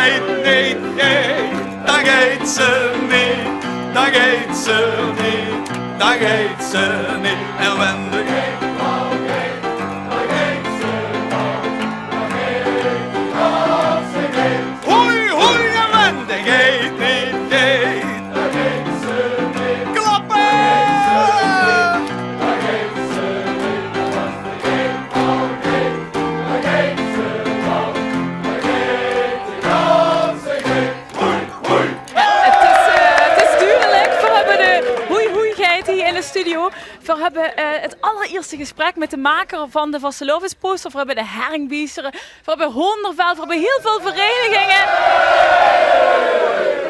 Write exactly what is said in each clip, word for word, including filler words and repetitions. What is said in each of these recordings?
Neet, neet, dan geit ze neet, dan geit ze neet, dan geit ze neet. En wen de geit, hoei, hoei, en wen de geit neet geit, klappe! Het is, eh, het is dudelik. Veer höbbe de hoei-hoei-geit hie in de studio. Veer höbbe, eh, het allerierste gesprek mit de maker van de vastelaovesposter. Veer höbbe de Herringbiestere. Veer höbbe Hoonderveld. Veer höbbe hiel väöl vereiniginge.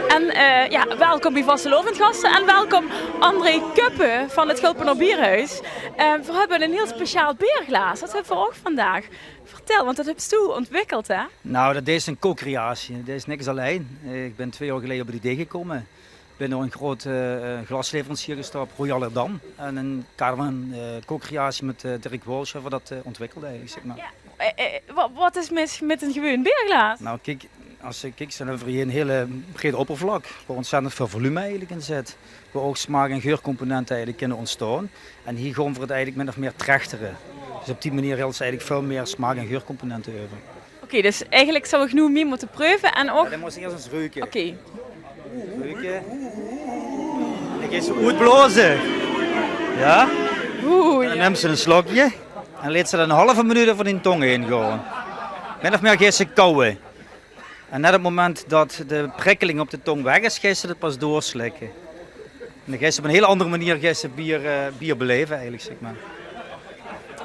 En, eh, jao, welkom bie Vastelaovendgaste en welkom André Kuppen van het Gulpener Bierhuis. Eh, veer höbbe ein hiel speciaal beerglaas. Det höbbe veer ouch vandaag. Vertèl, want det höbs doe ontwikkeld, hè? Nou, det is ein co-creatie. Det is niks allein. Ich bön twee jaor geleje op het idee gekómme. Bön door eine groeate, eh, glasleverancier gestap, Royal Erdam. En in het kader van ein, eh, co-creatie mit, eh, Dirk Walsh höbbe veer det, eh, ontwikkeld eigelik, zeg maar. Jao. Eh, eh, wa-, waat is mis mit ein gewoon beerglaas? Nou, kiek, es se kieks, dan höbbe veer hie ein hiel breed oppervlak, wo ontzettend väöl volume eigelik in zit. Wo ouch smaak- en geurcomponente eigelik kinne ontstaon. En hie gaon veer het eigelik min of mier trechtere. Dus op die meneer hèls se eigelik väöl mier smaak- en geurcomponente euver. Oké, dus eigelik zou ich noe mie mótte preuve en ouch. Jao, dan mós se iers ins reuke. Oké. Reuke. Dan geis se oetblaoze. Jao? Oeh, jao. Dan nums se ein slokske. En leets se det ein haaf minuut euver dien tong haer gaon. Min of mier geis se kauwe. En net op het moment det de prikkeling op de tong weg is, geis se det pas doorslikke. En dan geis se op ein hiel anger meneer geis se beer, eh, beer beleve eigelik, zeg maar.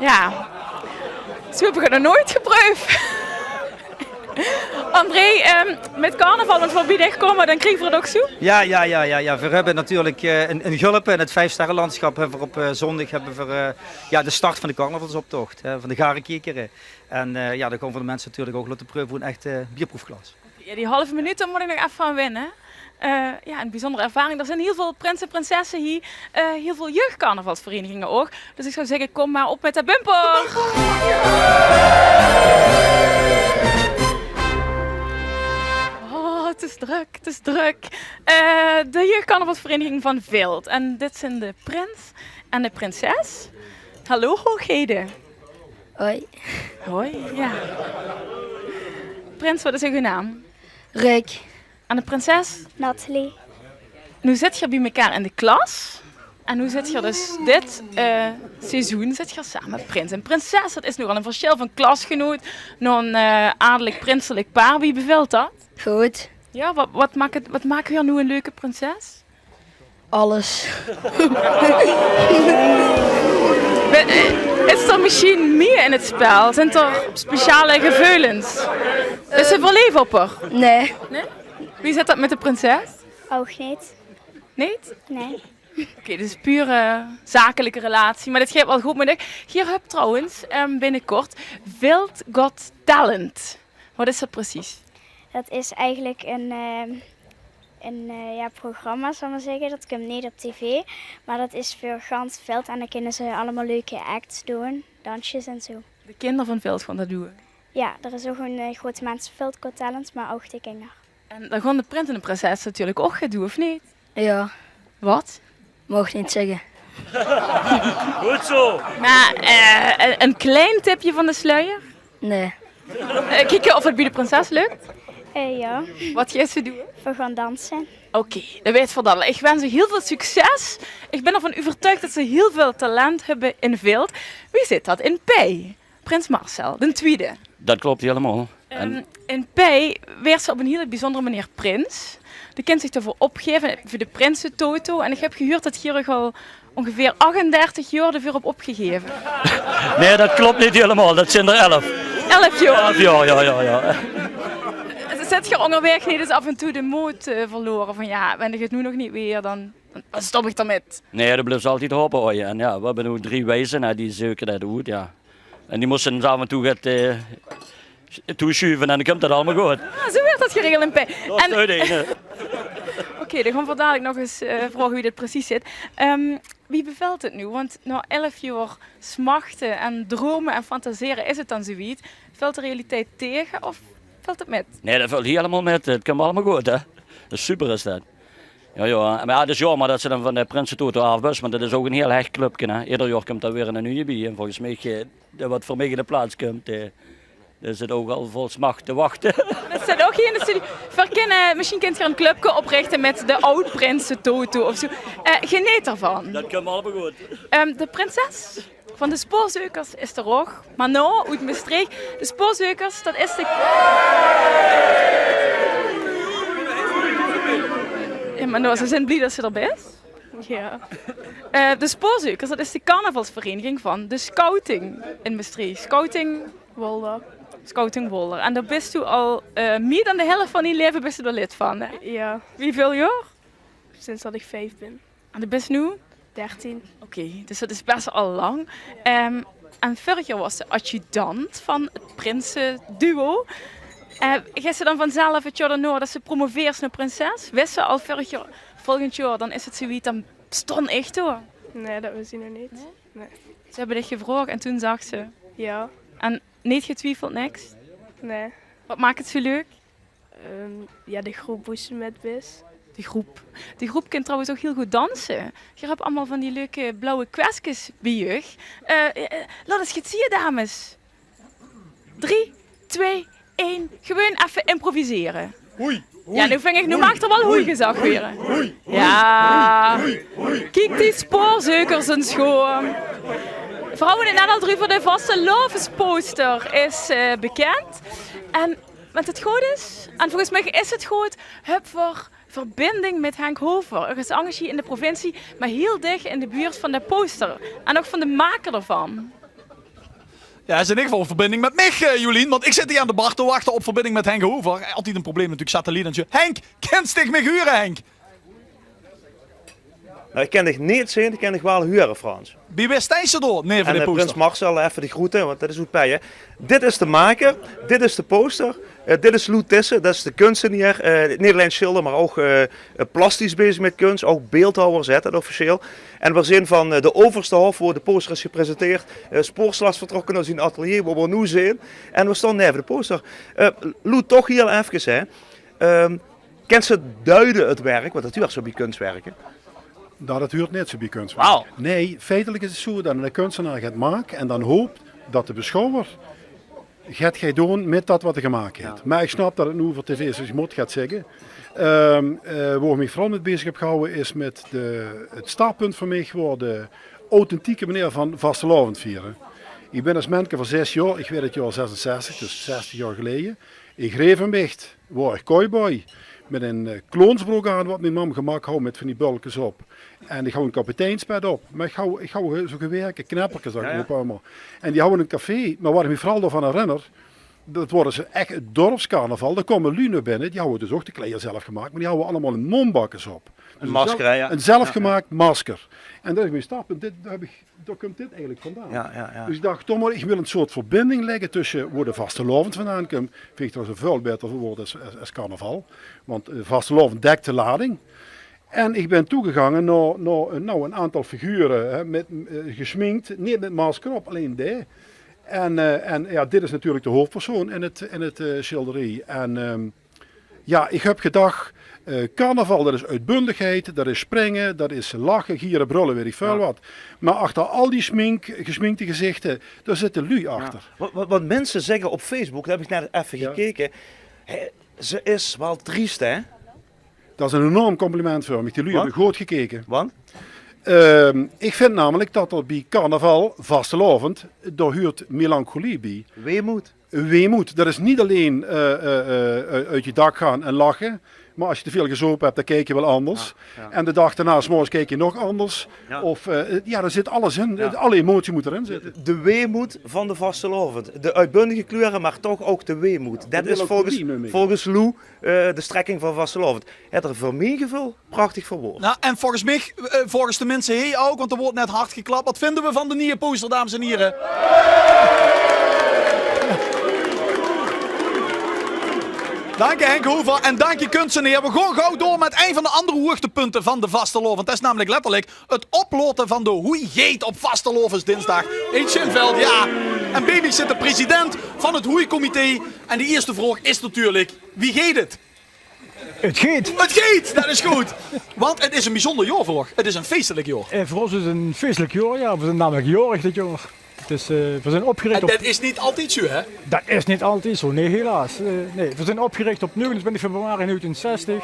Jao. Zoe höb ich het nog noeats gepreuf. André, ehm, mit carnaval, want veer bie dich kómme, dan kriege veer het ouch zoe. Jao, jao, jao, jao, jao. Veer höbbe natuurlik, eh, in, in Gulpe, in het viefsterrelandschap, höbbe veer op, eh, zóndig höbbe veer, eh, jao, de start van de carnavalsoptoch, hè, van de Garekiekere. En, eh, jao, dan gaon veer de minse natuurlik ouch laote preuve wie ein ech, eh, beerproefglaas. Jao, die haaf minuut, dao mót ich nog effe aan wenne. Eh, jao, ein bijzondere ervaring. D'r zeen hiel väöl prinse, prinsesse hie, eh, hiel väöl jeugdcarnavalsvereiniginge ouch. Dus ich zou zègke, kóm mer op mit de bumper. Oh, het is drök, het is drök. Eh, de jeugdcarnavalsvereniging van Vilt. En dit zeen de prins en de prinses. Hallo, hoogheden. Hoi. Hoi, jao. Prins, waat is eur naam? Rick. En de prinses? Nathalie. Noe zit geer bie mekaar in de klas. En noe zit geer dus dit, eh, seizoen zit geer same prins en prinses. Det is nogal ein versjil van klasgenoot nao ein, eh, adellik prinselik paar. Wie bevèlt det? Good. Jao, waat, waat maak het, waat maak geer noe ein leuke prinses? Alles. Be-, eh, is d'r mesjien mieë in het spel? Zint d'r speciale geveulens? Bis se verleef op häör? Nae. Nae? Wie zit det mit de prinses? Ouch neet. Neet? Nae. Oké, dus puur, eh, zakelike relatie. Mer det geit waal good mit dich. Geer höbt trouwens, ehm, binnekort Vilt Got Talent. Waat is det precies? Det is eigelik ein, ehm, ein, eh, jao, programma, zal ich mer zègke. Det kump neet op tv, mer det is veur gans Vilt. En dan kinne ze allemaol leuke acts doon, dansjes en zoe. De kinder van Vilt gaon det doon? Jao, d'r is ouch ein, eh, groeat Vilt Got Talent, mer ouch de kinder. En det gaon de prins en de prinses natuurlik ouch gaon doon, of neet? Jao. Waat? Maag neet zègke. Good zoe. Mer, eh, ein, ein klein tipje van de sluier? Nae. Eh, kieke of het bie de prinses lök? Eh, jao. Waat geis se doon? Veer gaon danse. Oké, det weit veer dan. Ich wins uch hiel väöl succes. Ich bön d'rvan euvertuig det ze hiel väöl talent höbbe in Vilt. Wie zit det in Pei? Prins Marcel, d'n twiede. Det klop hielemaol. En ehm, in Pei waers se op ein hiel bezunjere meneer prins. De kins zich daoveur opgaeve, veur de prinsetoto. En ich höb gehuurd det geer uch al óngeveer achtendertig jaor daoveur höb opgegaeve. Nae, det klop neet hielemaol. Det zint d'r elf. Elf jaor? Elf jaor, jao, jao, jao. Zit geer óngerwaeg neet ins aaf en toe de mood, eh, verlore van, jao, wen ich het noe nog neet waer, dan, dan stop ich d'rmit? Nae, doe blifs altied hope, hoi. En jao, veer höbbe noe drie wieze, hè, die zeuke det oet, jao. En die móste ins aaf en toe get, eh, toesjuve en dan kump det allemaol good. Ah, zoe wuuert det geregeld in Pei. En, oké, dan gaon veer dalik nog ins, eh, vraoge wie det precies zit. Ehm, wie bevèlt het noe? Want nao elf jaor smachte en drome en fantasere is het dan zoe wied. Vèlt de realiteit taege of Vèlt 't mit? Nae, dat vèlt hielemaol mit. 't Kump allemaol good, hè. Dat is super, is dat. Jao, jao. Mer jao, 't is jaomer dat ze dan van de Prinsentoto aaf is, want dat is ouch 'n hiel hech clubke, hè. Eder jaor kump dao weer 'ne nuje bie. En volges mich, eh, de, wat veur mich in de plaats kump, eh, dao zit ouch al vol smacht te wachte. Dao zit ouch hie in de studio. Veer kinne, mesjien kint geer 'n clubke oprichte mit de aod-Prinsentoto of zoe. Eh, geneet d'rvan. Dat kump allemaol good. Ehm, de prinses van de Spoorzeukers is d'r ouch. Manon oet Mestreech. De Spoorzeukers, dat is de... Jao, Manon, ze zeen blie dat ze d'r bis. Jao. Eh, de Spoorzeukers, dat is de carnavalsvereiniging van de scouting in Mestreech. Scouting Wolder. Scouting Wolder. En dao bis doe al, eh, mie dan de helf van dien laeve bis doe d'r lid van, hè? Jao. Wieväöl jaor? Sinds dat ich vief bin. En doe bis noe? Dertien. Oké, dus dat is bès al lang. Ehm, en vörig jaor waas de adjudant van 't prinseduo. Eh, geis se dan vanzelf 't jaor daonao dat se promoveers nao prinses? Wis se al vörig jaor, volgend jaor, dan is 't zoe wied, dan staon ich dao? Nae, dat wis ich nog neet. Nae? Nae. Ze höbbe dich gevraog en toen zags se? Jao. En neet getwiefeld, niks? Nae. Wat maak 't zoe leuk? Ehm, jao, de groep boe se mit bis. De groep. De groep kint trouwens ouch hiel good danse. Geer höb allemaol van die leuke blauwe kwestkes bie uch. Eh, eh, laot ins get zieë, dames. Drie, twee, ein. Gewoon effe improvisere. Hoei, hoei. Jao, noe ving ich, noe maag d'r waal hoei gezag waere. Hoei, hoei. Jao. Kiek die Spoorzeukers ins gaon. Veer hawwe 't net al d'reuver, de vastelaovesposter is, eh, bekind. En Wen 't good is, en volges mich is 't good, höb v'r verbinding mit Henk Hover. Örges angers hie in de provincie, mer hiel dich in de buurt van de poster. En ouch van de maker d'rvan. Jao, is in eder geval verbinding mit mich, eh, Jolien, want ich zit hie aan de bar te wachte op verbinding mit Henk Hover. Altied e probleem natuurlik, satelliet en zoe. Henk, kins dich mich hure, Henk? Nou, ich kin dich neet zeen, ich kin dich waal hure, Frans. Bie wae steis se dao? Naeve de poster. En, eh, prins Marcel, effe de groete, want dat is oet Peie. Dit is de maker, dit is de poster. Eh, dit is Lou Tissen, dat is de kunstenaer. Eh, neet allein sjilder, mer ouch, eh, eh, plastisch bezig mit kuns. Ouch beeldhouwer, zaet dat officieel. En v'r zeen van, eh, de Overste Hof, wo de poster is gepresenteerd. Eh, Spoorslaas vertrokke nao zien atelier, wo v'r noe zeen. En v'r staon naeve de poster. Eh, Lou, toch hiel efkes, hè. Ehm, Kins se duie 't werk, want dat huurt zoe bie kunstwerke? Nou, dat huurt neet zoe bie kunstwerke. Wauw. Nae, feitelik is 't zoe dat 'ne kunstenaar get maak en dan hoop dat de besjouwer get geit doon mit dat wat 'r gemaak haet. Jao. Mer ich snap dat 't noe veur tv is, dus ich mót get zègke. Ehm, eh, wo ich mich veural mit bezig höb gehawwe is mit de, 't startpunt veur mich waor de authentieke meneer van vastelaovend viere. Ich bin es menke van zès jaor, ich waer dit jaor zesenzestig, dus zestig jaor geleje. In Grevenwicht waor ich cowboy mit ein, eh, clownsbrook aan, wat mien mam gemaak haw mit van die bölkes op. En ich haw ein kapiteinspet op. Mer ich haw, ich haw zoe gewerke knepperkes, dat noem ich allemaol. En die hawwe ein café, mer wat ich mich veural daovan herinner, dat waor dus ech 't dörpscarnaval. Dao kome luuj nao binne, die hawwe dus ouch de kleier zelf gemaak, mer die hawwe allemaol ein móndmaskers op. Dus ein zelfgemaak masker. En dat is mien startpunt. Dit, dao höb ich Dao kump dit eigelik vandaan. Jao, jao, jao. Dus ich dach, toch mer, ich wil ein soort verbinding lègke tösse wo de vastelaovend vandaan kump. Vinj ich trouwens ein väöl baeter waord es, es, es carnaval. Want, eh, vastelaovend dèk de lading. En ich bin toegegange nao, nao, eh, nou, ein aantal figure, hè, mit, eh, gesjmink, neet mit masker op, allein dae. En, eh, en jao, dit is natuurlik de hoofdpersoon in 't, in 't, eh, sjilderie. En, ehm, Jao, ich höb gedach, eh, carnaval, dat is oetbundigheid, dat is springe, dat is lache, giere, brölle, weit ich väöl wat. Mer achter al die sjmink, gesjminkde gezichte, dao zitte luuj achter. Wa-, wa-, wat minse zègke op Facebook, dao höb ich net effe gekeke. Hè, ze is waal triest, hè? Dat is ein enorm compliment veur mich. Die luuj höbbe good gekeke. Want? Ehm, ich vinj namelik dat d'r bie carnaval, vastelaovend, dao huurt melancholie bie. Weemoed. Weemoed, dat is neet allein, eh, eh, eh, oet je dak gaon en lache. Mer es se te väöl gezope höbs, dan kieks se waal angers. Jao, jao. En de daag daonao, 's morges, kieks se nog angers. Jao. Of, eh, jao, dao zit alles in. Jao. Alle emotie mót d'rin zitte. De weemoed van de vastelaovend. De oetbundige kleure, mer toch ouch de weemoed. Dat is volges, volges Lou, eh, de strekking van vastelaovend. Haet 'r veur mien geveul prachtig verwoord. Nou, en volges mich, eh, volges de minse hie ouch, want d'r woort net hard geklap. Wat vinde we van de nieje poster, dames en hiere? Dank je, Henk Hover, en dank je, kunstenaer. We gaon gauw door met ein van de andere hoogtepunte van de vastelaovend. Dat is namelik letterlik 't oplote van de hoeigeet op vastelaovesdinsdaag in Sjinveld. Jao. En bie mich zit de president van het hoeicomité. En de ierste vraog is natuurlik: wie geit het? Het geit. Het geit, det is good. Want het is ein bezunjer jaor veur uch. Het is ein feestelik jaor. Eh, veur ós is het ein feestelik jaor, jao. Veer zeen namelik jaorig dit jaor. Het is, eh, veer zeen opgerich op... Det is neet altied zoe, hè? Det is neet altied zoe, nae, helaas. Eh, nae, veer zeen opgerich op negenentwintig februari negentien zestig.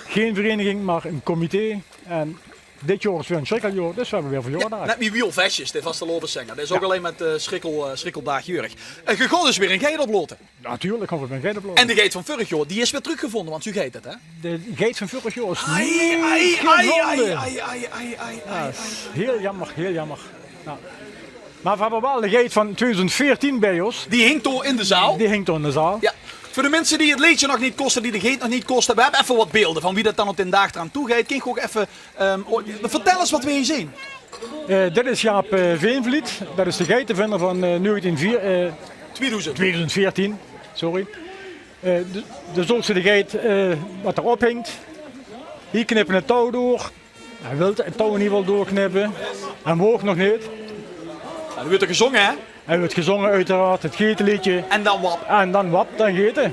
Gein vereiniging, mer ein comité. En dit jaor is weer ein sjrikkeljaor, dus veer höbbe weer verjaordaag. Jao, net wie Wiel Vestjes, de vastelaoveszenger. Det is ouch allein mit, eh, sjrikkel, eh, sjrikkeldaag jaorig. Eh, geer gaot dus weer ein geit oplaote. Natuurlik gaon veer ein geit oplaote. En de geit van vörig jaor, die is weer trökgevónje, want zoe geit het, hè? De geit van vörig jaor is neet gevónje. Jao, is hiel jaomer, hiel jaomer. Jao. Mer veer höbbe waal de geit van twieëdoezend veertien bie ós. Die hingk dao in de zaal. Die hingk dao in de zaal. Jao. Veur de minse die het leedje nog neet kóste, die de geit nog neet kóste, veer höbbe effe waat beelde van wie det dan op dae daag d'raan toe geit. Kins se ouch effe, ehm, o-, vertèl ins waat veer hie zeen. Eh, dit is Jaap, eh, Veenvliet. Det is de geitevinjer van, eh, negentien veer, eh, twieëdoezend. Twieëdoezend veertien, sorry. Eh, de, de zoogste de geit, eh, waat d'r op hingk. Hie knippe v'r het touw door. Hae wil het touw in eder geval doorknippe. Hae maag nog neet. Jao, dan wuuert d'r gezónge, hè? Hae wuuert gezónge, oeteraard, het geiteleedje. En dan wap. En dan wap, dan geite.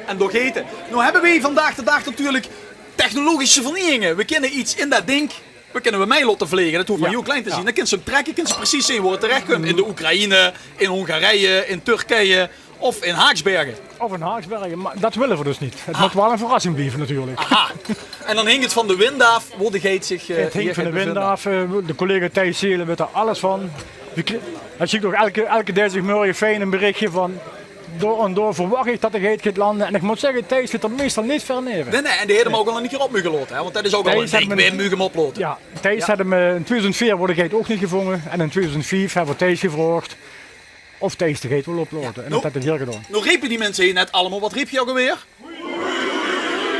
En door geite. Noe höbbe weej vandaag de daag natuurlik technologische vernieuwinge. Weej kinne get in det dink, weej kinne 'm mei laote vlege. Det hoof mer hiel klein te zeen. Dan kins se 'm trèkke, kins se precies zeen wo het terechkump. In de Oekraïne, in Hongarije, in Turkije. Of in Haaksbergen. Of in Haaksbergen, mer det wille veer dus neet. Het mót waal ein verrassing blieve natuurlik. Aha. En dan hingk het van de wind aaf wo de geit zich, eh, hie geit bevinde. Het hingk van de wind aaf. Eh, de collega Thijs Seelen weit d'r alles van. Dae kri-, hae sjik ouch eder, eder dinsdigmorge fijn ein berichje van: door en door verwach ich det de geit geit lande. En ich mót zègke, Thijs zit d'r meistal neet wied neve. Nae, nae, en dae haet 'm ouch al ein kier op moge laote, hè, want det is ouch al ein dink, weer moge laote. Jao, Thijs haet 'm, eh, in twieëdoezend veer woort de geit ouch neet gevónje. En in twieëdoezend vief höbbe veer Thijs gevraog of Thijs de geit wol oplaote. En det haet 'r hie gedaon. Noe repe die minse hie net allemaol, waat repe ze ouch alweer?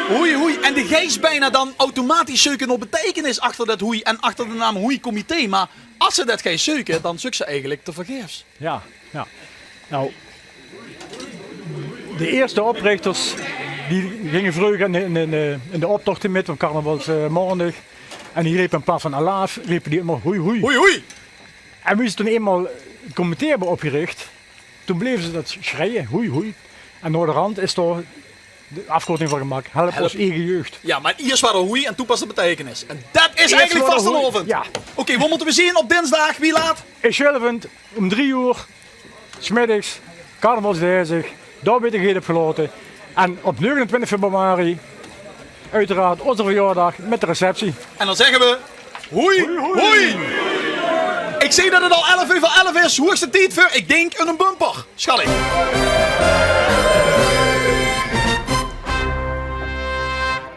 Hoei, hoei. En de geis bienao dan automatisch zeuke nao beteikenis achter det hoei en achter de naam Hoei Comité. Mer es ze det geis zeuke, dan zeuk ze eigelik tevergeefs. Jao, jao. Noe, de ierste oprichters, die ginge vreuger in de, in de, in de optochte mit op carnavalsmaondig. En die repe in plaats van alaaf, repe die ummer hoei, hoei. Hoei, hoei. En wie ze toen einmaol het comité höbbe opgerich, toen bleve ze det sjrieje, hoei, hoei. En naoderhand is dao de aafkorting van gemaak: Help ós eige jeug. Jao, mer iers waas 't hoei en toen pas de beteikenis. En det is eigelik vastelaovend. Jao. Oké, wo mótte we zeen op dinsdig? Wie laat? Is Sjulvend, óm drie oer, 's middigs, carnavalsdinsdig, dao weurt de geit opgelaote. En op negenentwintig februari, oeteraard, ózze verjaordaag mit de receptie. En dan zègke we: hoei, hoei. Ich zeen det 't al elf euver elf is. Hoegste tied veur, ich dink, eine bumper. Sjat ich.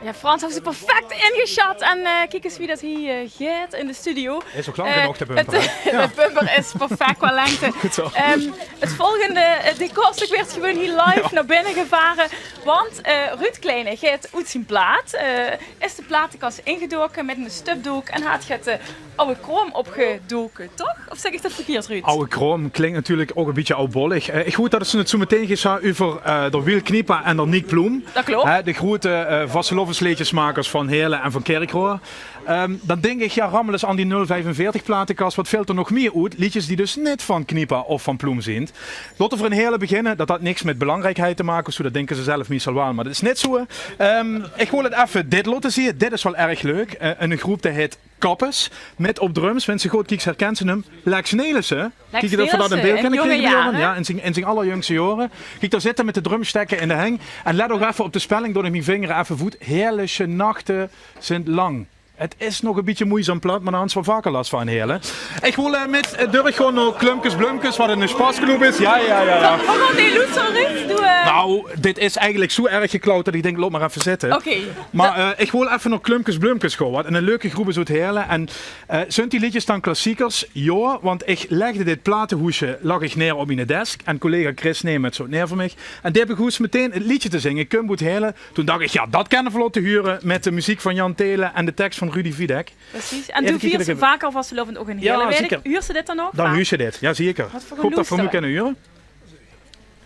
Jao, Frans haet zich perfek ingesjat. En, eh, kiek ins wie det hie, eh, geit in de studio. Is ouch lang genóg, de bumper, hè? De bumper is perfek qua lengte. Good zo. Ehm, het volgende, eh, de kostik weurt gewoon hie live nao binne gevare. Want, eh, Ruud Kleine geit oet zien plaat. Eh, is de platekas ingedoke mit ein stupdook en haet get, eh, aw kraom opgedoke, toch? Of zèk ich det verkeerd, Ruud? Aw kraom klink natuurlik ouch ein bietje awbollig. Eh, ich hoop det ze het zo meteen geis höbbe euver, eh, d'r Wiel Kniepa en d'r Niek Ploem. Det klop. Hè, de groete, eh, vastelaovesleedjesmakers van Heële en van Kirchroa. Ehm, dan dink ich, jao, rammel ins aan die nul viefenveertig platekas. Waat vilt d'r nog mieë oet? Leedjes die dus neet van Kniepa of van Ploem zeen. Laote v'r in Heële beginne. Det haet niks mit belangriekheid te make of zo, det dinke ze zelf meistal waal, mer det is neet zo. Ehm, ich wol het effe dit laote zeen. Dit is waal erg leuk. Eh, ein groep die hèt Kappes, mit op drums, wens se good kieks herkens se 'm, Lex Nelissen. Kiek, of v'r det in beeld kinne kriege, Björn, jao, in zien, in zien allerjungste jaore. Kiek, dao zit 'r mit de drumstekker in de heng. En let ouch effe op de spelling, doordat ich mien vinger effe voed. Heëlesje nachte zint lang. Het is nog ein bietje meujzaam plat, mer dao hant ze waal vaker las van, Heële. Ich wol, eh, mit, eh, durchgaon nao Klumpkes Blumkes, waat ein sjpasknoep is. Jao, jao, jao, jao. Waat, waat die loet zo rut doon, eh? Nou, dit is eigelik zo erg geklaud det ich dink, laot mer effe zitte. Oké. Mer, eh, ich wol effe nao Klumpkes Blumkes gaon, waat ein leuke groep is oet Heële. En, eh, zunt die leedjes dan klassiekers? Jao, want ich legde dit platehoesje, lag ich neer op miene desk. En collega Chris neem het zo neer veur mich. En dae begós meteen het leedje te zinge, Kump oet Heële. Toen dach ich, jao, det kinne v'r laote hure mit de meziek van Jan Theelen en de teks van Rudy Videk. Precies. En doe viers vaker vastelaovend ouch in Heële, weit ich. Huurs se dit dan nog? Dan huurs se dit, jao zeker. Waat veur ein loester. Ich hoop det v'r 'm kinne hure.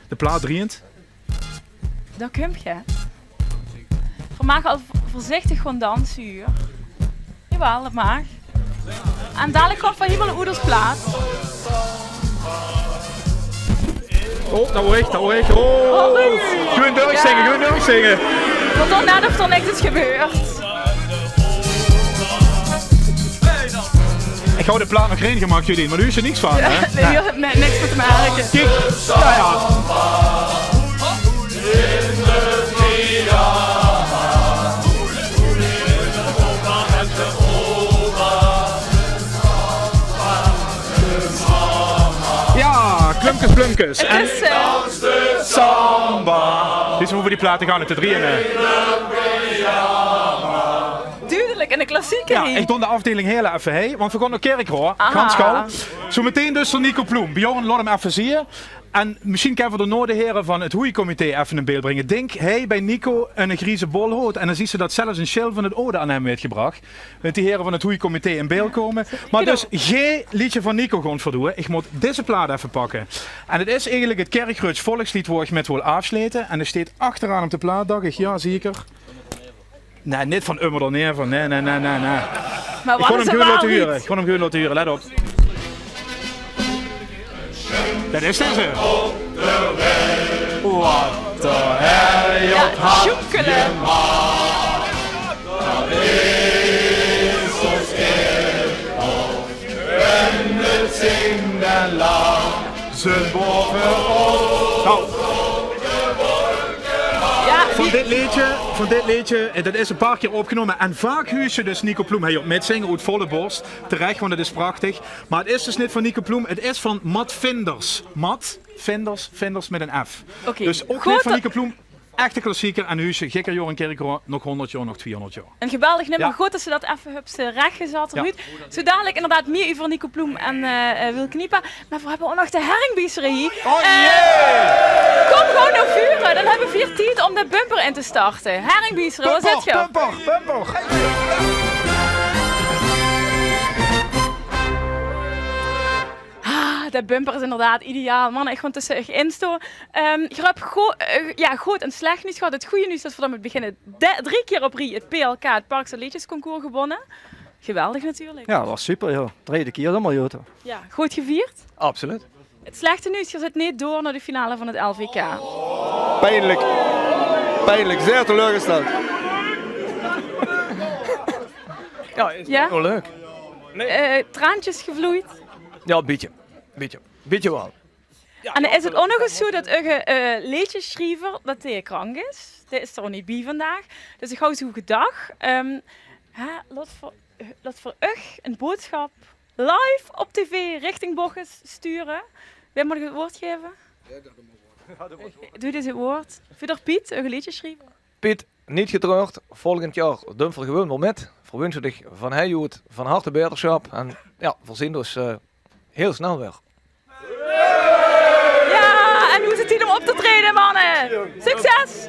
De plaat drieënt. Dao kump 'r. V'r mage al vo-, veurzichtig gaon danse, huur. Jawaal, det maag. En dalik kump van Himmel Oeders plaat. Oh, dat hoor ich, dat hoor ich. Oh. Gewoon doorzinge, gewoon doorzinge. Want dan net of er niks is gebeurd. Ich hou de plaat nog rein gemaak, Judien, maar doe huurs er niks van, hè? Nee, doe huurs er ni-, niks van te merke. Kiek, nou ja. Ja, Klumpkes Blumkes. En is, eh, samba. Dit is hoe we die platen gaan te drieën, hè. Duidelijk, en de klassieker. Ja, ich doon de afdeling heel effe, hè, want we gaan nog Kirchroa, gans gauw. Zo meteen dus de Nico Ploem. Bjorn, laot 'm effe zien. En misschien kunnen we daarna de heren van het hoeicomité effe in beeld brengen. Dink, hè, bij Nico een grieze bolhoed. En dan zien ze dat zelfs een sjaal van het orde aan hem werd gebracht. Dat die heren van het hoeicomité in beeld komen. Maar dus geen liedje van Nico gaan verdoen. Ich moet deze plaat effe pakken. En het is eigenlijk het Kirchröads volkslied waar ich met wil afsluiten. En er staat achteraan op de plaat, dacht ich, ja zeker. Nee, niet van Ummer dan neer van. Nee, nee, nee, nee, nee. Maar wat is er wel niet? Ich kan hem gewoon laten huren. Ich kan hem gewoon laten huren, let op. Dat is deze. Wat de hel, ja, sjoekele. Zin boven ons. Nou, ja, van dit liedje, van dit liedje, eh, dat is een paar keer opgenomen. En vaak huurs se dus Nico Ploem, hij op mitzingen, uit volle borst. Terecht, want het is prachtig. Maar het is dus niet van Nico Ploem, het is van Mat Vinders. Mat Vinders, Vinders met een F. Oké. Dus ook niet van Nico Ploem. Echte klassieker en huurs se gikker Joren Kirchroa nog honderd jaar, nog tweehonderd jaar. Een geweldig nummer. Ja. Goed dat ze dat effe höbs, eh, rechtgezat, Ruud. Zo dadelijk inderdaad meer over Nico Ploem en, eh, eh, Wil Kniepa. Maar we hebben ook nog de Herringbieserie. Oh, jee! Kom gewoon naar vuren. Dan hebben we hier tijd om de bumper in te starten. Herringbiesere, wat zit je? Bumper, bumper, bumper. Ah, de bumper is inderdaad ideaal. Man, ich gewoon tussen uch in stoon. Ehm, geer höb go-, eh, ja, good en slech nuuts gehad. Het goeie nuuts is dat v'r dan mit beginne de-, drie kier op rie het P L K, het Parkse Leedjesconcours, gewonne. Geweldig natuurlijk. Ja, dat was super, joh. Derde kier dan maar, joh, toch? Ja, good gevierd? Absoluut. Het slechte nuuts, geer zit neet door naar de finale van het L V K. Pijnlijk. Pijnlijk. Zeer teleurgesteld. Ja, is wel leuk. Eh, traantjes gevloeid? Ja, bietje. Bietje. Bietje wel. En dan is het ook nog eens zo dat uche, eh, leedjesschriever, dat die krank is. Die is er ook niet bij vandaag. Dus ich hou zo gedacht, ehm, hè, laot veur, laot veur uch een boodschap live op tv richting Bochus sturen. Wie moet ich het woord geven? Doe deze woord. Veur Piet, uche leedjesschriever. Piet, niet getreurd. Volgend jaar doon v'r gewoon weer mit. V'r winse dich van hei oet van harte beterschap. En ja, v'r zien dus, eh, heel snel weer. Ja, en noe is het tijd om op te treden, mannen. Succes!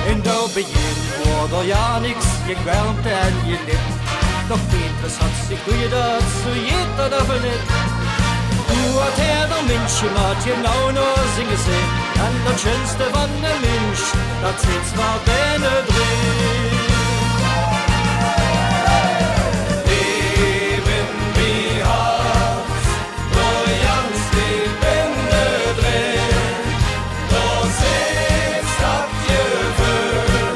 In 't begin woor d'r ja niks, je kwelmte en je lip. Doch Petrus had zich, doe je dat, zo jeet dat af en in. Hoe had hij d'r minske maat je nou nog zingen zin? En dat schönste van de mins, dat zit zwaar binnen drin. Even wie hard. Door Jans die binnendrin, door zit dat geveul,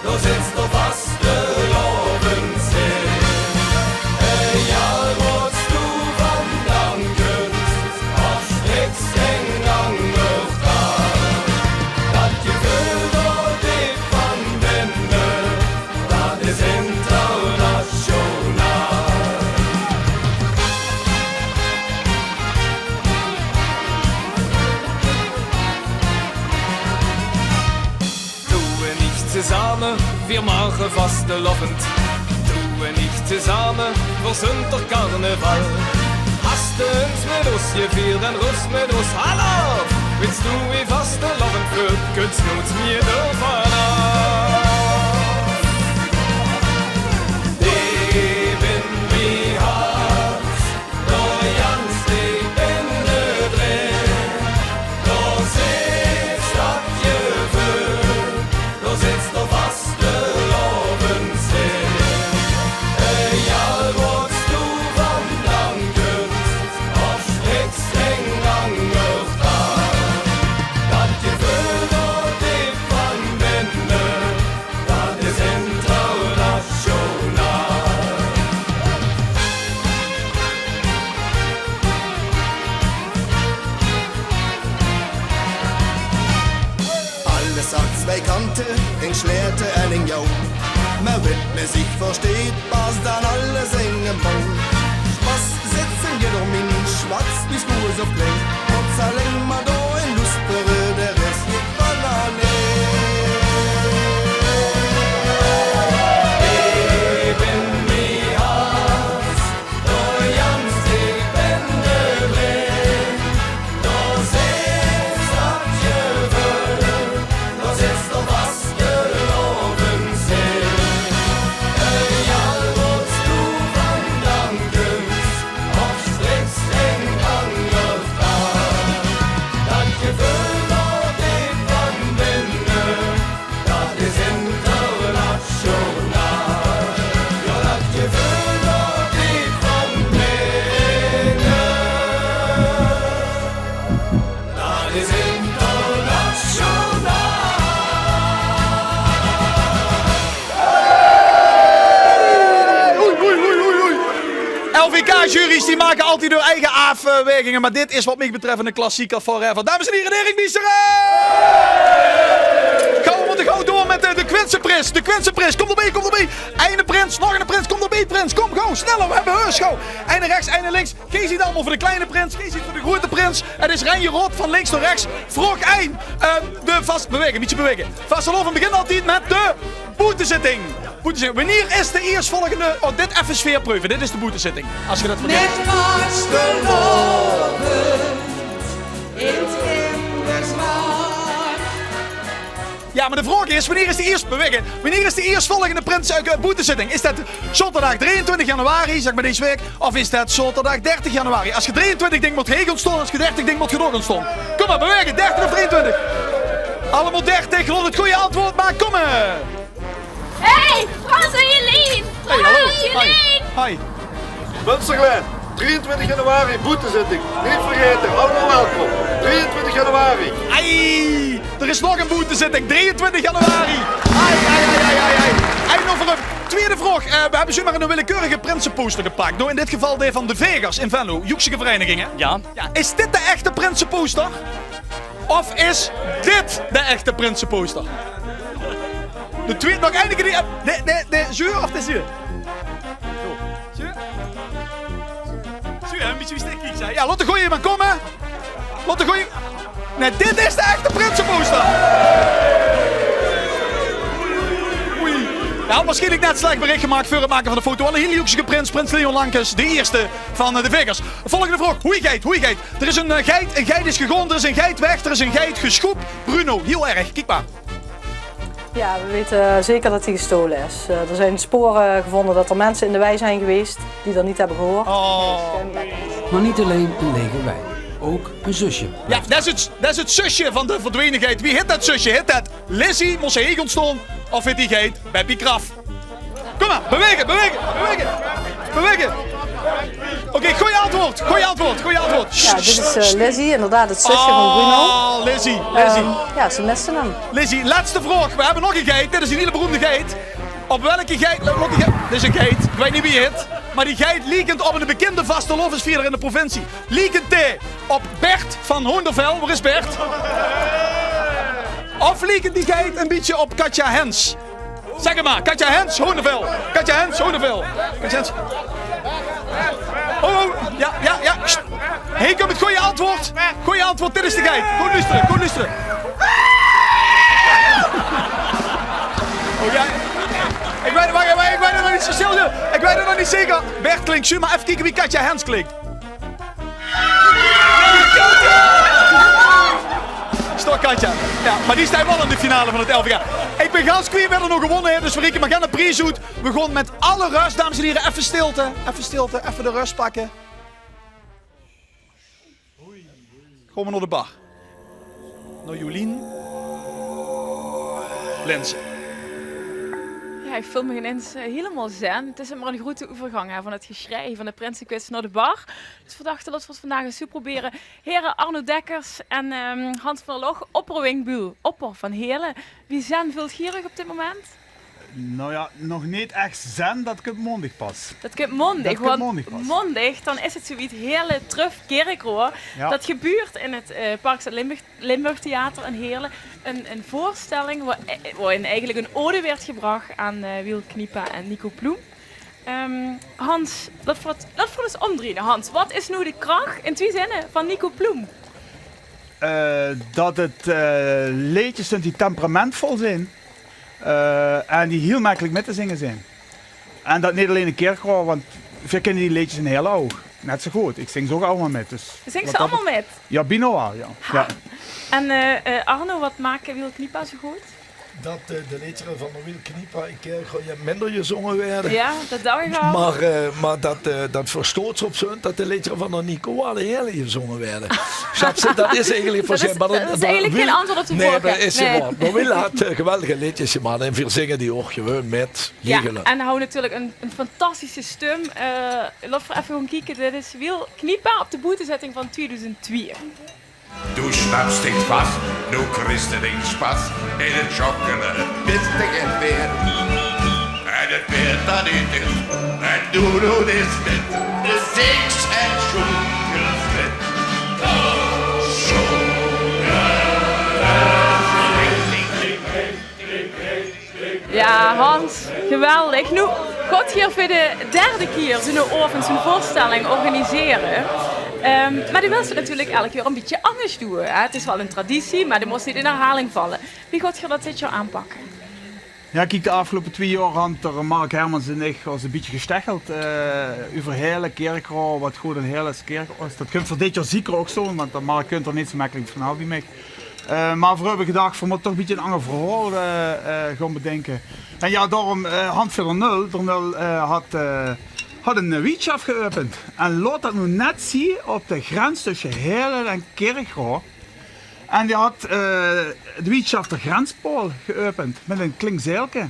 door zit de vastelovend zin. En ja, wat doe van dan kunst, of spreekt geen ander taal, dat geveul door dit van binnen. Veer maoge vasteloavend, doe en iech tezame, veur zunter carnaval. Has te ins mèt us geveerd en rus mèt us, hallo! Wèts doe wie vasteloavend veurt, kins noets mie d'rvan aaf. Deep in mie hart, dao jans deep in de dree, dao zit dat geveul, dao zit de vastelaovendszin. Egaal wo doe vandaan kums, of spriks in anger taal, dat geveul dao deep van binne, dat is internationaal. Alles hat zwei Kanten, ing Slechte en ing Jouw. Mer wèt me ziech versteit, passt dan alles in de mouw. Sjpas zit in jeder Minsj, sjwats wie groeët of kleng. Mós allein mer dao in loestere, de res geit van allein. Deep in mie hart, dao jans deep in de dree, dao zit dat geveul, dao zit de vastelaovendszin. Egaal wo doe vandaan kums, of spriks in anger taal, dat geveul dao deep van binne, dat is internationaal. Jao, dat geveul dao deep van binne, dat is internationaal. Oei, oei, oei, oei, oei. L V K-jury's, die make altied hun eige aafwaeginge, mer dit is wat miech betröf 'ne klassieker forever. Dames en hiere, Erik Biesteren! Gauw, veer mote gauw door mèt de, de prinseprins. De prinseprins, kom d'rbie, kom d'rbie. Eine prins, nog eine prins, kom d'rbie, prins. Kom, gauw, sneller, veer höbbe heus gauw. Eine rechs, eine links. Geer zeet allemaol veur de kleine prins, geer zeet veur de groete prins. 't Is Renje Rot van links nao rechs. Vraog ein. Ehm, de vas-, bewaege, bietje bewaege. Vastelaovend begint altied mèt de boetezitting. Boetezitting. Wienie is de ierstvolgende, oh, dit effe sfeer preuve. Dit is de boetezitting. Es geer dat vergeet. Mèt vastelaovend in 't Limburgs. Jao, mer de vraog is, wienie is de ierst-, bewaege, wienie is de ierstvolgende prins, eh, boetezitting? Is dat zaoterdag drieëntwintig januari, zègk mer dees waek, of is dat zaoterdag dertig januari? Es geer drieëntwintig dink, mót geer hie goon stoon, es geer dertig dink, mót geer dao goon stoon. Kom mer, bewaege, dertig of drieëntwintig? Allemaol dertig, gewoen 't gooje antwoord, mer kómme. Hey, Frans en Jelien! Hey, hallo. Frans, Jelien! Hi. Munstergelaen, drieëntwintig januari, boetezitting. Neet vergaete, allemaol welkom. Drieëntwintig januari. Ai, d'r is nog ein boetezitting. Drieëntwintig januari. Ai, ai, ai, ai, ai, ai. Ein nul veur häöm. Twiede vraog. Eh, veer höbbe zoemer ein willekeurige prinseposter gepak. Noe, in dit geval dae van de Vegers in Venlo. Joekske vereiniging, hè? Jao. Jao, is dit de echte prinseposter? Of is dit de echte prinseposter? De twiede, nog eine kier die, eh, de, de, de, zuur of de zuur? Zuur? Zuur, hè? Ein bietje wie stik, kiek, hè? Jao, laot de gooje mer kómme. Laot de gooje. Nae, dit is de echte prinseposter. Oei. Jao, waarsjienlik net slech berich gemaak veur 't make van de foto. Alle hiel joekske prins, prins Leon Lankes, de ierste van, eh, de Vegers. Volgende vraog. Hoei geit, hoei geit. D'r is ein, eh, geit, ein geit is gegaon, d'r is ein geit weg, d'r is ein geit gesjoep. Bruno, hiel erg. Kiek mer. Ja, we weten zeker dat hij gestolen is. Eh, er zijn sporen gevonden dat er mensen in de wei zijn geweest die dat niet hebben gehoord. Oh. Maar niet alleen een lege wei, ook een zusje. Ja, dat is het, dat is het zusje van de verdwenen geit. Wie hit dat zusje? Hit dat Lizzie, mós ze hie goon stoon, of hit die geit Beppie Kraft? Kom maar, bewegen, bewegen, bewegen. Bewegen. Oké, goeie antwoord, goeie antwoord, goeie antwoord. Ja, dit is, eh, Lizzie, inderdaad het zusje van Bruno. Oh, Lizzie, Lizzie. Ehm, ja, ze misten hem. Lizzie, laatste vraog. We hebben nog een geit. Dit is een hele beroemde geit. Op welke geit? Laot die geit. Dit is een geit. Ik weet niet wie het. Maar die geit liekent op een bekende vastelaovesvierder in de provincie. Liekent die op Bert van Hoondervel? Waar is Bert? Of liekent die geit een beetje op Katja Hens? Zeg het maar, Katja Hens, Hoondervel. Katja Hens, Hoondervel. Katja Hens. Oh, oh, ja, ja, ja. Sst. Hie kump het goeie antwoord. Goeie antwoord, dit is de geit. Good loestere, good loestere. Oh ja. Wach, wach, ich weit 't nog neet zo stil. Ich weit 't nog neet zeker. Bert klink, zuur mer effe kieke wie Katja Hens klink. Is toch Katja? Ja, mer die steit waal in de finale van 't L V K. Ich bin gans kwiet wae d'r nog gewónne haet, dus veer reke mer geine pries oet. Veer gaon mit alle rös, dames en hiere, effe stilte. Effe stilte, effe de rös pakke. Gaon v'r nao de bar. Nao Jolien Linzen. Ja, ich veul mich inins, eh, hielemaol zen. 't Is mer ein groete euvergank, hè, van 't gesjrei van de prinsequiz nao de bar. Dus veer dachte, laote v'r 't vandaag ins zo probere. Here Arno Dekkers en, ehm, Hans van der Loog, opper Wingbuul, opper van Heële. Wie zen veult geer uch op dit moment? Nou ja, nog neet ech zen, dat kump maondig pas. Dat kump maondig, want maondig, dan is 't zoe wied, Heële tröf Kirchroa. Ja. Dat gebuurt in 't, eh, Parkstad Limburg, Limburg Theater in Heële. Ein, ein veurstelling wo-, eh, wo-in eigelik ein ode wuuert gebrach aan, eh, Wiel Kniepa en Nico Ploem. Ehm, Hans, laot v'r 't, laot v'r 't ins ómdrieje. Hans, waat is noe de krach in twie zinne van Nico Ploem? Eh, dat 't, eh, leedjes zunt die temperamentvol zeen. Eh, en die hiel mekkelik mit te zinge zeen. En dat neet allein in Kirchroa, want veer kinne die leedjes in Heële ouch net zo good. Ich zing ze ouch allemaol mit, dus. Zings ze allemaol mit? Ja, bienao waal, ja. Ha. Ja. En, eh, eh, Arno, waat maak Wiel Kniepa zo good? Dat, eh, de leedjes van de Wiel Kniepa in Kirchroa, ja, minder gezónge waere. Ja, dat dach ich al. Mer, eh, mer dat, eh, dat verstoot ze op zoe, dat de leedjes van de Nico waal in Heële gezónge waere. Snaps se, dat is eigelik... Dat is, dat is eigelik gein antjwaord op de vraog. Nae, dat is waor. Mer Wiel haet, eh, geweldige leedjes gemaak en veer zinge die ouch gewoon mit. Ja, en haet natuurlik ein, ein fantastische stum. Eh, laot v'r effe gaon kieke. Dit is Wiel Kniepa op de boetezetting van tweeduizend twee. Doe snaps dich vas, noe kriegs te dien spas. In 't sjokkele bis te get waerd. En 't waerd dat neet is, en doe doot is mit. De seks en sjokkele mit. Ja, Hans, geweldig. Noe gaot geer veur de derde kier zoe'n aovend, zoe'n veurstelling organisere. Ehm, mer doe wils 't natuurlik eder jaor ein bietje angers doon, hè? 't Is waal ein traditie, mer die mós neet in herhaling valle. Wie gaot geer dat dit jaor aanpakke? Ja, kiek, de aafgeloupe twie jaor hant d'r Mark Hermans en ich ós ein bietje gestecheld, eh, euver Heële, Kirchroa, waat good aan Heële is, Kirchroa is. Dat kump veur dit jaor zeker ouch zo, want d'r Mark kunt d'r neet zo mekkelik vanaaf bie mich. Eh, mer veer höbbe gedach, veer mótte toch ein bietje ein anger verhaol, eh, eh, gaon bedinke. En ja, daorum, eh, hant veer d'r nul. D'r nul, eh, haet, eh, haet ein, eh, wieëtsjaf geäöpend. En laot dat noe net zie op de grens tösse Heële en Kirchroa. En die haet, eh, 't wieëtsjaf d'r Grenspaol geäöpend mit ein klink zeilke.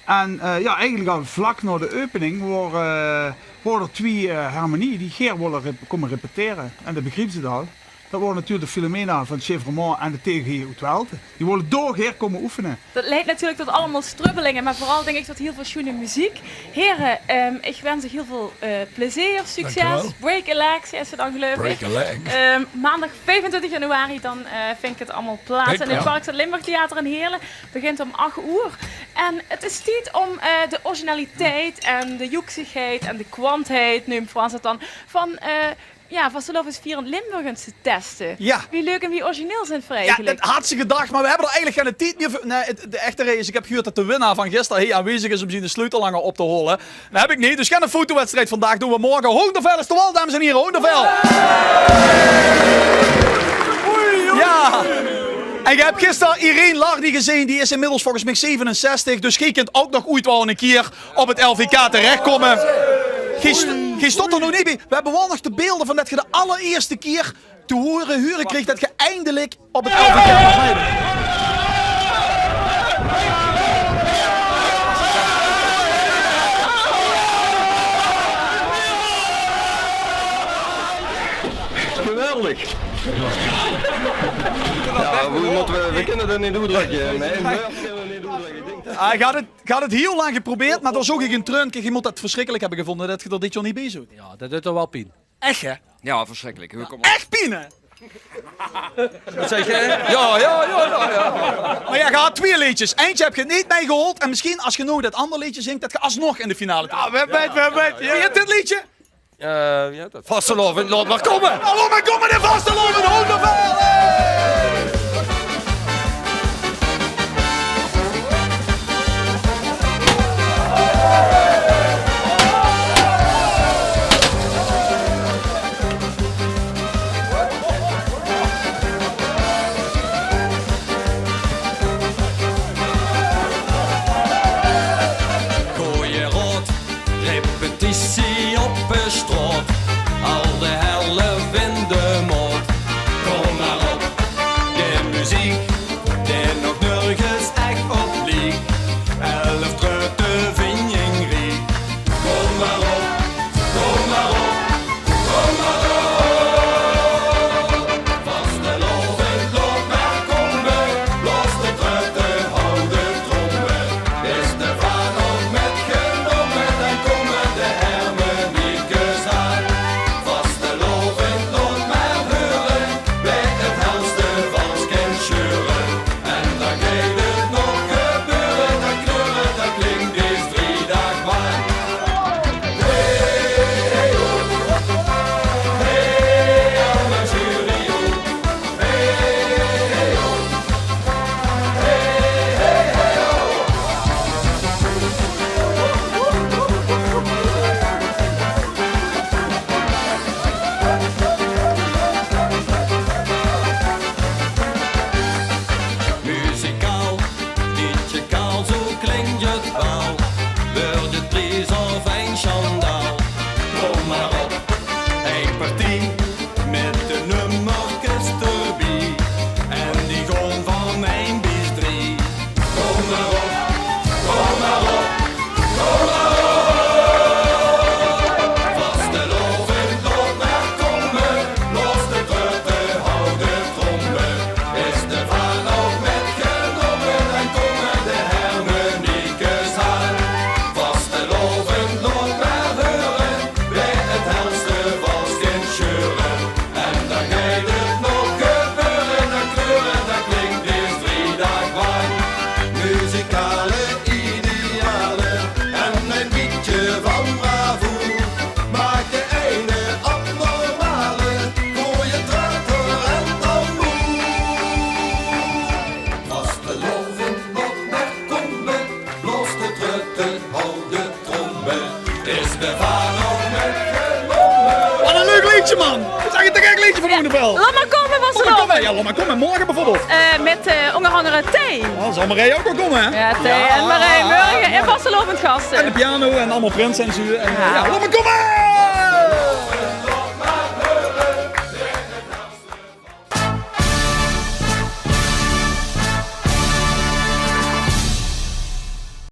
En, eh, ja, eigelik al vlak nao de äöpening waore, eh, waore d'r twie, eh, harmonieë die gaer wólle rep-, kómme repetere. En dat begrieps se al. Dat waore natuurlik de Filomena van Chevreumont en de T G Oet Welte. Die wólle dao gaer kómme oefene. Dat leid natuurlik tot allemaol strubbelinge, mer veural dink ich tot hiel väöl sjoene meziek. Here, ehm, ich wins uch hiel väöl, eh, plezeer, succes. Dank uch waal. Break a leg, zaes se dan, geluif ich. Break a leg. Ehm, maondig viefentwintig januari, dan, eh, vindj 't allemaol plaats in 't Parkstad Limburg Theater in Heële. Begint óm ach oer. En 't is tied óm, eh, de originaliteit en de joeksigheid en de kwantheid, neump Frans 't dan, van, eh, ja, vastelaovesvierend Limburg ins te teste. Ja. Wie leuk en wie origineel zint veer eigelik? Ja, dat haw ze gedach, mer veer höbbe d'r eigelik geine tied mieë veur. Nae, 't, de echte reje is, ich höb gehuurd dat de winnaar van gister hie aanwezig is óm zien sleutel langer op te haole. Dat höb ich neet, dus geine fotowedstrijd vandaag, doon veer morge. Hoendervel is d'r waal, dames en hiere, Hoendervel. Ja. En geer höb gister Irene Lardy gezeen, die is inmiddels volges mich zevenenzestig, dus geer kint ouch nog oeit waal ein kier op 't L V K terechkómme. Geer st-, geer stónt d'r nog neet bie. Veer höbbe waal nog de beelder van dat geer de allerierste kier te hure, hure kreeg dat geer eindelik op 't L V K mag meidoon. Geweldig. Ja, veer mótte, veer, veer kinne dat neet oetdrökke. Mien woord kinne veer neet oetdrökke. Ich dink dat... Ah, ich haw 't, ich haw 't hiel lang geprobeerd, mer dao zoog ich ein treunke. Geer mót dat versjrikkelik höbbe gevónje dat geer d'r dit jaor neet bie zoot. Ja, dat deit toch waal pien. Ech, hè? Ja, versjrikkelik. Ech pien, hè? Wat zaes se? Ja, ja, ja, ja, ja. Mer ja, geer hat twie leedjes. Eintje höb geer neet meigehaold. En mesjien, es geer noe dat anger leedje zingk, dat geer alsnog in de finale trèk. Ja, veer wètte, veer wètte. Wie hèt dit leedje? Eh, ja, dat vastelaovend, laot mer kómme. Ja, laot mer kómme, de vastelaovend, Hoendervel! Hey! Die mit de nummerkes d'rbie. En die gaon van ein bis drie. Kom mer op, kom mer op, kom mer op. Vastelaovend, laot mer kómme. Blaos de trutte, hou de tromme. Is de vaan al mitgenómme, dan kómme de hermeniekes aan. Vastelaovend, laot mer heure. Wie 't helste vas kint sjeure. En dan geit 't nog gebeure, dan kleure, dan klink bis drie daag lang. Muzikale ideale en ein bietje van bravoer make eine abnormale, gooje trutte en tamboer. Vastelaovend, laot mer kómme, blaos de trutte, hou de tromme. Is de vaan al mitgenómme. Wat ein leuk leedje, man. Wat is 't te gek leedje van Moeneveld? Laot mer kómme, vastelaovend. Kom maar, ja, laot mer kómme. Morge bijvoorbeeld. Eh, mit, eh, ónger angere Thei. Ja, zal Marij ouch al kómme, hè? Ja, Thei en Marij. Morge in vastelaovend gaste. En de piano en allemaol prinse en zo. En, eh, ja, laot mer kómme.